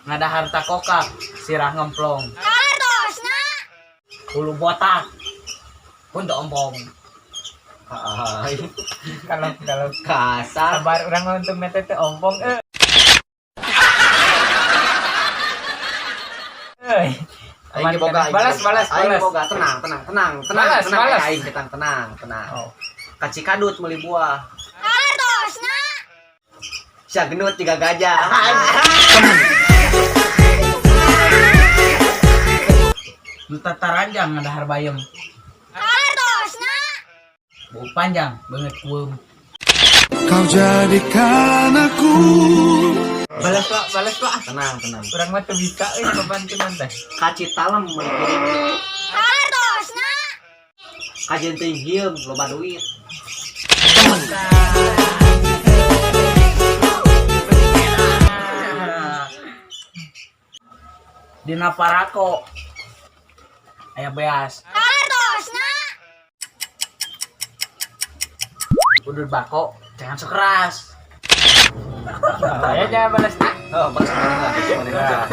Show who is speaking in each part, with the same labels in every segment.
Speaker 1: Ngadahar takokak, sirah ngemplong.
Speaker 2: Hartosna.
Speaker 1: Hulu botak. Untuk ompong.
Speaker 3: Hai.
Speaker 4: Kalau kalau
Speaker 3: Kasar.
Speaker 4: Sabar urang untuk mete teh ompong euy. Euy.
Speaker 3: Aing ge boga, aing
Speaker 4: Balas
Speaker 3: ge boga.
Speaker 4: balas
Speaker 3: Aing
Speaker 4: balas.
Speaker 3: boga, tenang, tenang, tenang, tenang,
Speaker 4: Balas,
Speaker 3: tenang,
Speaker 4: balas.
Speaker 3: aing tenang, tenang, tenang.
Speaker 4: Oh.
Speaker 3: Ka Cikadut meuli buah.
Speaker 2: Hartosna.
Speaker 3: Sia gendut tiga gajah.
Speaker 1: Nu tataranjang ngadahar bayem.
Speaker 2: Hartosna.
Speaker 1: Bau panjang beungeut kueum.
Speaker 5: Kau jadikan aku
Speaker 4: Balas Pak, balas Pak.
Speaker 3: Tenang, tenang.
Speaker 4: Urang mah teu bisa euy papantunan teh.
Speaker 3: Ka Citalem meuli piring.
Speaker 2: Hartosna.
Speaker 3: Kajeun teuing hieum loba duit.
Speaker 1: Dina parako aya beas.
Speaker 2: Hartosna.
Speaker 1: Udur bako jangan sok keras.
Speaker 4: Ya jangan balas.
Speaker 3: Oh, balas mana lah? Mana lah?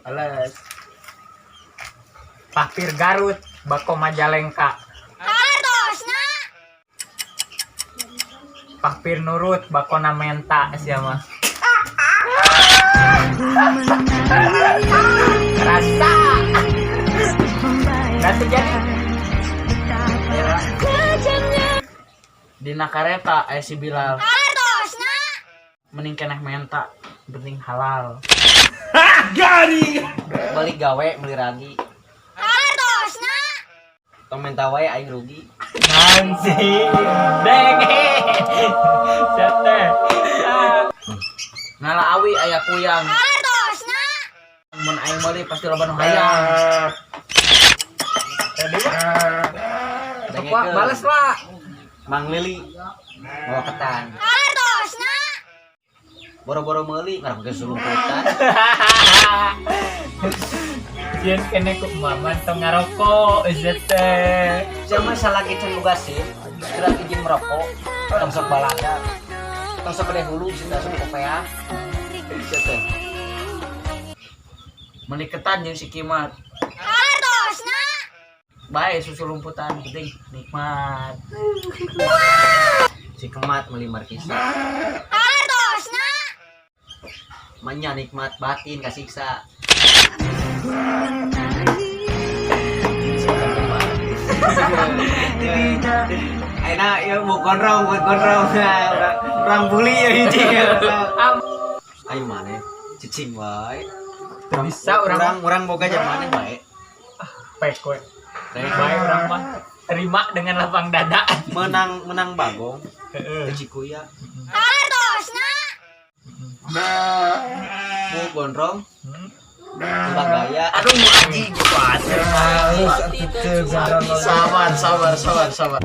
Speaker 1: Balas.
Speaker 4: Papir Garut, Bako Majalengka.
Speaker 2: Hartosna.
Speaker 4: Papir nurut, Bako Namenta sia mah. Rasa. Nggak terjadi.
Speaker 1: Dina kareta aya si Bilal.
Speaker 2: Hartosna.
Speaker 1: Mending keneh menta, penting halal.
Speaker 3: Balik gawe meuli ragi.
Speaker 2: Hartosna.
Speaker 3: Tong menta wae aing rugi.
Speaker 4: Nanti. Deng. Sete.
Speaker 1: Ngala awi aya kuyang.
Speaker 2: Hartosna.
Speaker 1: Mun aing meuli pasti loba nu hayang.
Speaker 4: Tadi Pak, balas Pak.
Speaker 3: Mang Lili bawa ketan.
Speaker 2: Hartosna.
Speaker 3: Boro-boro meuli ngarep ge sulumputan.
Speaker 4: Sieun kene ku mama tong ngarokok sete.
Speaker 3: Sia mah salagi can boga SIM, surat izin merokok, tong sok balada. Tong sok gede hulu bisa asup kopea. Sia teh.
Speaker 1: Meuli ketan jeung si Kimat.
Speaker 2: Hartosna.
Speaker 1: Bae susu lumputan penting nikmat.
Speaker 3: Si Kemat meuli markisa.
Speaker 2: Hartosna.
Speaker 3: Manya nikmat batin kasiksa. Ayeuna ieu bu gondrong, bu gondrong. Urang bully ya hiji. Ayo maneh cicing wae.
Speaker 4: Bisa urang
Speaker 3: Urang urang boga jam maneh bae.
Speaker 4: Pek we. Bae urang mah terima dengan lapang dada.
Speaker 3: Menang menang bagong
Speaker 4: Heeh.
Speaker 3: teu Cikuya.
Speaker 2: Hartosna.
Speaker 3: Bu gondrong tembak gaya.
Speaker 1: Aduh anjing
Speaker 4: Halus atuh teu gondrong.
Speaker 1: Sabar, sabar, sabar, sabar.